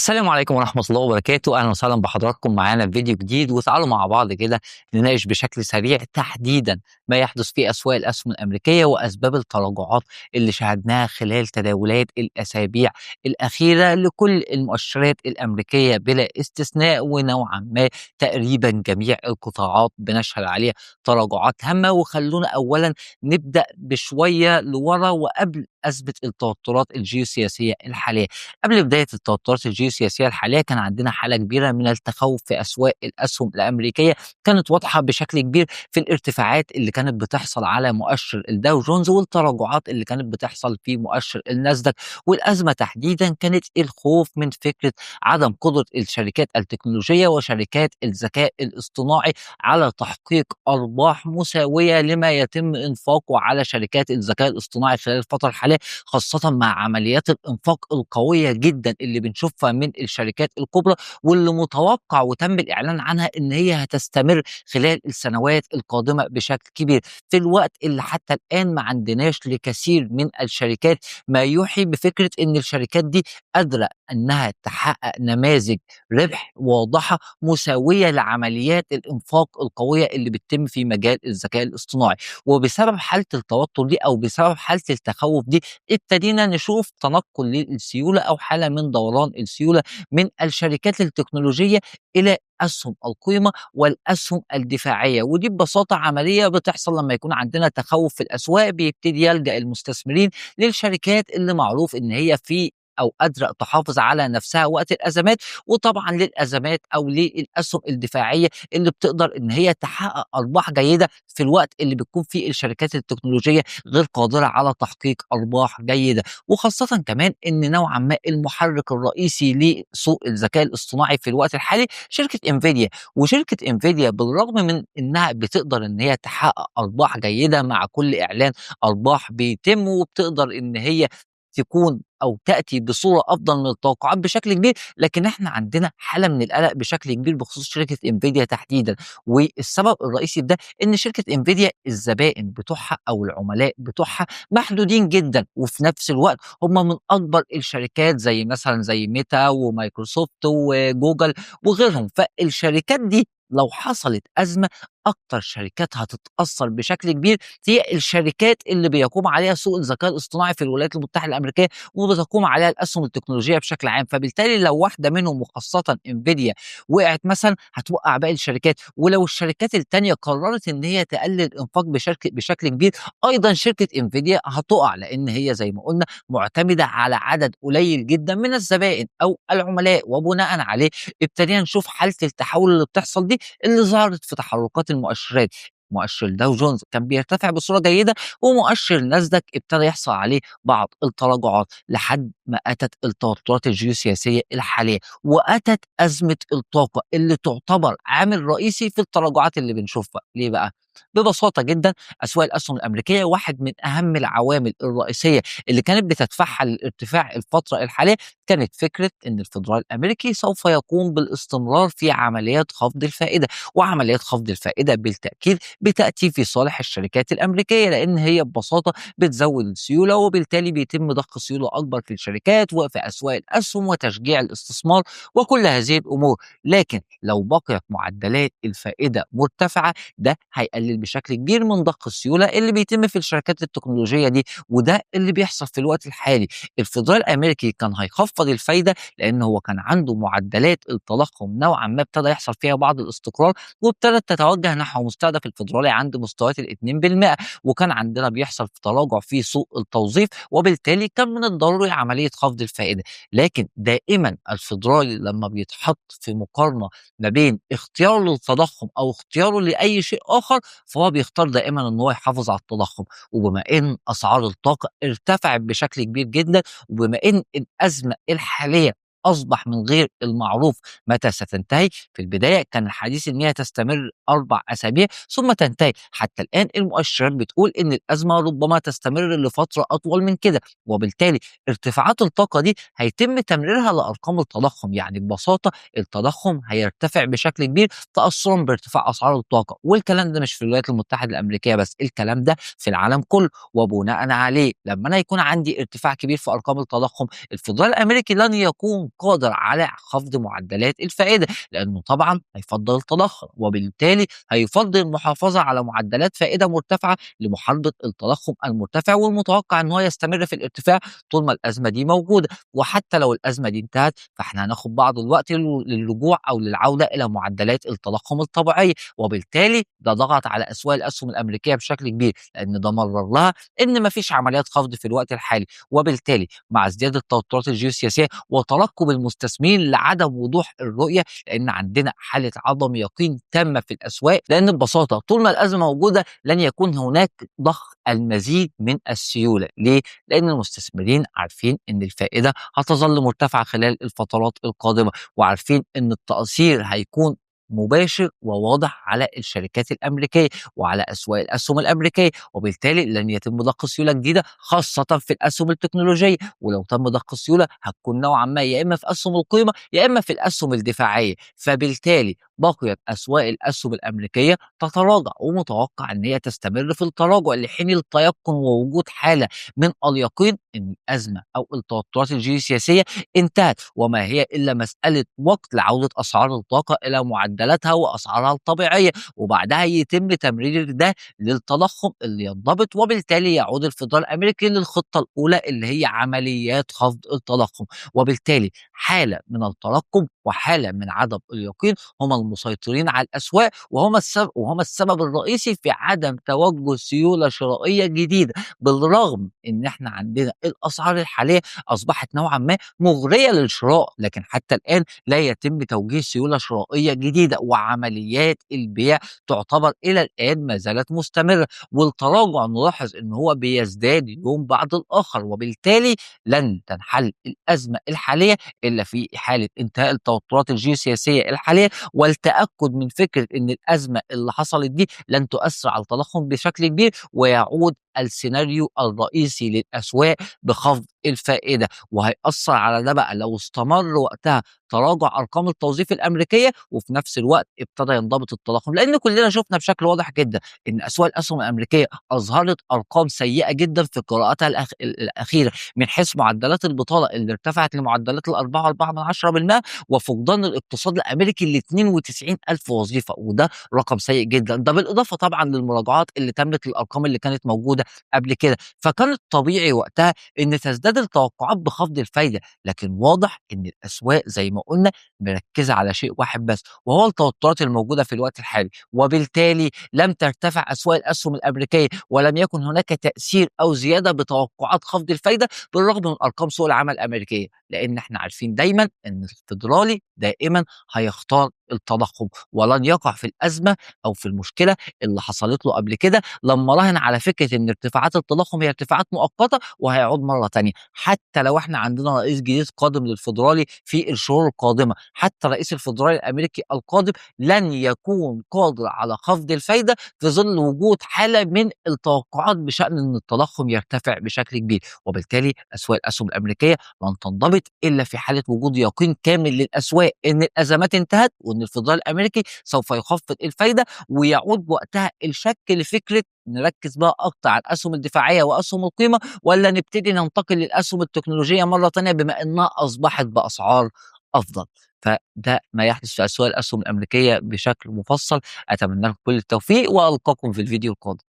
السلام عليكم ورحمة الله وبركاته. أهلا وسهلا بحضراتكم معانا في فيديو جديد، وتعالوا مع بعض كده نناقش بشكل سريع تحديدا ما يحدث في أسواق الأسهم الأمريكية وأسباب التراجعات اللي شاهدناها خلال تداولات الأسابيع الأخيرة لكل المؤشرات الأمريكية بلا استثناء، ونوعا ما تقريبا جميع القطاعات بنشهد عليها تراجعات هامة. وخلونا أولا نبدأ بشوية لورا وقبل أزمة التوترات الجيوسياسية الحالية. قبل بداية التوترات الجيوسياسية الحالية كان عندنا حالة كبيرة من التخوف في أسواق الأسهم الأمريكية، كانت واضحة بشكل كبير في الارتفاعات اللي كانت بتحصل على مؤشر الداو جونز والتراجعات اللي كانت بتحصل في مؤشر الناسداك. والأزمة تحديدا كانت الخوف من فكرة عدم قدرة الشركات التكنولوجية وشركات الذكاء الاصطناعي على تحقيق أرباح مساوية لما يتم إنفاقه على شركات الذكاء الاصطناعي خلال الفترة الحالية، خاصة مع عمليات الإنفاق القوية جدا اللي بنشوفها من الشركات الكبرى واللي متوقع وتم الإعلان عنها إن هي هتستمر خلال السنوات القادمة بشكل كبير، في الوقت اللي حتى الآن ما عندناش لكثير من الشركات ما يوحي بفكرة إن الشركات دي قادرة إنها تحقق نماذج ربح واضحة مساوية لعمليات الإنفاق القوية اللي بتتم في مجال الذكاء الاصطناعي. وبسبب حالة التوتر دي أو بسبب حالة التخوف دي ابتدينا نشوف تنقل للسيولة أو حالة من دوران السيولة من الشركات التكنولوجية إلى أسهم القيمة والأسهم الدفاعية. ودي ببساطة عملية بتحصل لما يكون عندنا تخوف في الأسواق، بيبتدي يلجأ المستثمرين للشركات اللي معروف إن هي في أو قادرة تحافظ على نفسها وقت الأزمات، وطبعا للأزمات أو للأسهم الدفاعية اللي بتقدر إن هي تحقق أرباح جيدة في الوقت اللي بتكون فيه الشركات التكنولوجية غير قادرة على تحقيق أرباح جيدة. وخاصة كمان إن نوعا ما المحرك الرئيسي لسوق الذكاء الاصطناعي في الوقت الحالي شركة انفيديا، وشركة انفيديا بالرغم من إنها بتقدر إن هي تحقق أرباح جيدة مع كل إعلان أرباح بيتم، وبتقدر إن هي تكون أو تأتي بصورة أفضل من التوقعات بشكل كبير، لكن إحنا عندنا حالة من القلق بشكل كبير بخصوص شركة انفيديا تحديدًا. والسبب الرئيسي في ده إن شركة انفيديا الزبائن بتوعها أو العملاء بتوعها محدودين جدًا، وفي نفس الوقت هم من أكبر الشركات زي مثلًا زي ميتا ومايكروسوفت وجوجل وغيرهم. فالشركات دي لو حصلت أزمة أكتر شركات هتتأثر بشكل كبير هي الشركات اللي بيقوم عليها سوق الذكاء الاصطناعي في الولايات المتحدة الأمريكية وبتقوم عليها الأسهم التكنولوجية بشكل عام. فبالتالي لو واحدة منهم وخاصة انفيديا وقعت مثلا هتوقع باقي الشركات، ولو الشركات التانية قررت إن هي تقلل الإنفاق بشكل كبير أيضا شركة انفيديا هتقع، لأن هي زي ما قلنا معتمدة على عدد قليل جدا من الزبائن أو العملاء. وبناء عليه ابتدينا نشوف حالة التحول اللي بتحصل دي اللي ظهرت في تحركات المؤشرات. مؤشر داو جونز كان بيرتفع بصورة جيدة، ومؤشر ناسداك ابتدى يحصل عليه بعض التراجعات لحد ما أتت التوترات الجيوسياسية الحالية وأتت أزمة الطاقة اللي تعتبر عامل رئيسي في التراجعات اللي بنشوفها. ليه بقى؟ ببساطة جدا أسواق الأسهم الأمريكية واحد من أهم العوامل الرئيسية اللي كانت بتدفعها للارتفاع الفترة الحالية كانت فكرة أن الفدرالي الأمريكي سوف يقوم بالاستمرار في عمليات خفض الفائدة، وعمليات خفض الفائدة بالتأكيد بتأتي في صالح الشركات الأمريكية لأن هي ببساطة بتزود السيولة، وبالتالي بيتم ضخ سيولة أكبر في الشركات وفي أسواق الأسهم وتشجيع الاستثمار وكل هذه الأمور. لكن لو بقيت معدلات الفائدة مرتفعة ده هيقلل بشكل كبير من ضخ السيولة اللي بيتم في الشركات التكنولوجية دي، وده اللي بيحصل في الوقت الحالي. الفدرالي الأمريكي كان هيخفض الفايدة لأن هو كان عنده معدلات التضخم نوعا ما ابتدى يحصل فيها بعض الاستقرار وابتدت تتوجه نحو مستهدف الفدرالي عند مستويات 2%، وكان عندنا بيحصل في تراجع في سوق التوظيف، وبالتالي كان من الضروري عملية خفض الفائدة. لكن دائما الفدرالي لما بيتحط في مقارنة ما بين اختياره للتضخم أو اختياره لأي شيء آخر فهو بيختار دائما ان هو يحافظ على التضخم. وبما ان اسعار الطاقه ارتفعت بشكل كبير جدا، وبما ان الازمه الحاليه اصبح من غير المعروف متى ستنتهي، في البدايه كان الحديث ان هي تستمر 4 أسابيع ثم تنتهي، حتى الان المؤشرات بتقول ان الازمه ربما تستمر لفتره اطول من كده، وبالتالي ارتفاعات الطاقه دي هيتم تمريرها لارقام التضخم. يعني ببساطه التضخم هيرتفع بشكل كبير تاثرا بارتفاع اسعار الطاقه، والكلام ده مش في الولايات المتحده الامريكيه بس، الكلام ده في العالم كله. وبناء عليه لما انا يكون عندي ارتفاع كبير في ارقام التضخم الفدرالي الامريكي لن يقوم قادر على خفض معدلات الفائدة، لأنه طبعا هيفضل التضخم، وبالتالي هيفضل المحافظة على معدلات فائدة مرتفعة لمحاربة التضخم المرتفع، والمتوقع أن هو يستمر في الارتفاع طول ما الأزمة دي موجودة. وحتى لو الأزمة دي انتهت فاحنا هناخد بعض الوقت للرجوع أو للعودة إلى معدلات التضخم الطبيعية، وبالتالي ده ضغط على أسواق الأسهم الأمريكية بشكل كبير، لأن ده مرر لها إن مفيش عمليات خفض في الوقت الحالي. وبالتالي مع ازدياد التوترات الجيوسياسية وترقب المستثمرين لعدم وضوح الرؤية، لأن عندنا حالة عدم يقين تامة في الأسواق، لأن ببساطة طول ما الأزمة موجودة لن يكون هناك ضخ المزيد من السيولة. ليه؟ لأن المستثمرين عارفين إن الفائدة هتظل مرتفعة خلال الفترات القادمة، وعارفين إن التأثير هيكون مباشر وواضح على الشركات الأمريكية وعلى أسواق الأسهم الأمريكية، وبالتالي لن يتم ضخ سيولة جديدة خاصة في الأسهم التكنولوجية. ولو تم ضخ السيولة هتكون نوعا ما يا إما في أسهم القيمة يا إما في الأسهم الدفاعية، فبالتالي بقيت أسواق الأسهم الأمريكية تتراجع، ومتوقع أن هي تستمر في التراجع لحين التيقن ووجود حالة من اليقين أن الأزمة أو التوترات الجيوسياسية انتهت، وما هي إلا مسألة وقت لعودة أسعار الطاقة إلى معدلاتها وأسعارها الطبيعية، وبعدها يتم تمرير ده للتضخم اللي ينضبط، وبالتالي يعود الفيدرالي الأمريكي للخطة الأولى اللي هي عمليات خفض التضخم. وبالتالي حالة من الترقب وحالة من عدم اليقين هما المسيطرين على الأسواق، وهما السبب الرئيسي في عدم توجه سيولة شرائية جديدة، بالرغم إن إحنا عندنا الأسعار الحالية أصبحت نوعا ما مغرية للشراء، لكن حتى الآن لا يتم توجيه سيولة شرائية جديدة، وعمليات البيع تعتبر إلى الآن ما زالت مستمرة، والتراجع نلاحظ إن هو بيزداد يوم بعد الآخر، وبالتالي لن تنحل الأزمة الحالية إلا في حالة انتهاء التوترات الجيوسياسية الحالية والتأكد من فكرة إن الأزمة اللي حصلت دي لن تؤثر على التضخم بشكل كبير، ويعود السيناريو الرئيسي للأسواق بخفض الفائدة. وهيأثر على ده بقى لو استمر وقتها تراجع أرقام التوظيف الأمريكية، وفي نفس الوقت ابتدى ينضبط التضخم، لأن كلنا شفنا بشكل واضح جدا إن أسواق الأسهم الأمريكية أظهرت أرقام سيئة جدا في قراءاتها الأخيرة، من حيث معدلات البطالة اللي ارتفعت لمعدلات 4.4%، وفقدان الاقتصاد الأمريكي ل 92,000 وظيفة، وده رقم سيء جدا. ده بالإضافة طبعا للمراجعات اللي تمت للأرقام اللي كانت موجودة قبل كده، فكان الطبيعي وقتها إن تزداد التوقعات بخفض الفايدة، لكن واضح إن الأسواق زي ما قلنا مركزة على شيء واحد بس، وهو التوترات الموجودة في الوقت الحالي، وبالتالي لم ترتفع أسواق الأسهم الأمريكية ولم يكن هناك تأثير أو زيادة بتوقعات خفض الفايدة بالرغم من أرقام سوق العمل الأمريكية، لأن احنا عارفين دايما إن الفيدرالي دائما هيختار التضخم ولن يقع في الأزمة أو في المشكلة اللي حصلت له قبل كده لما راهن على فكرة إن ارتفاعات التضخم هي ارتفاعات مؤقتة وهيعود مرة تانية. حتى لو احنا عندنا رئيس جديد قادم للفيدرالي في الشهور القادمة، حتى رئيس الفيدرالي الأمريكي القادم لن يكون قادر على خفض الفايدة في ظل وجود حالة من التوقعات بشأن إن التضخم يرتفع بشكل كبير، وبالتالي أسواق الأسهم الأمريكية لن تنضبط إلا في حالة وجود يقين كامل للأسواق إن الأزمات انتهت وإن الفيدرالي الأمريكي سوف يخفض الفايدة، ويعود وقتها الشك لفكرة نركز بقى أكتر على الأسهم الدفاعية وأسهم القيمة، ولا نبتدي ننتقل للأسهم التكنولوجية مرة تانية بما إنها أصبحت بأسعار أفضل. فده ما يحدث في أسواق الأسهم الأمريكية بشكل مفصل. أتمنى لكم كل التوفيق وألقاكم في الفيديو القادم.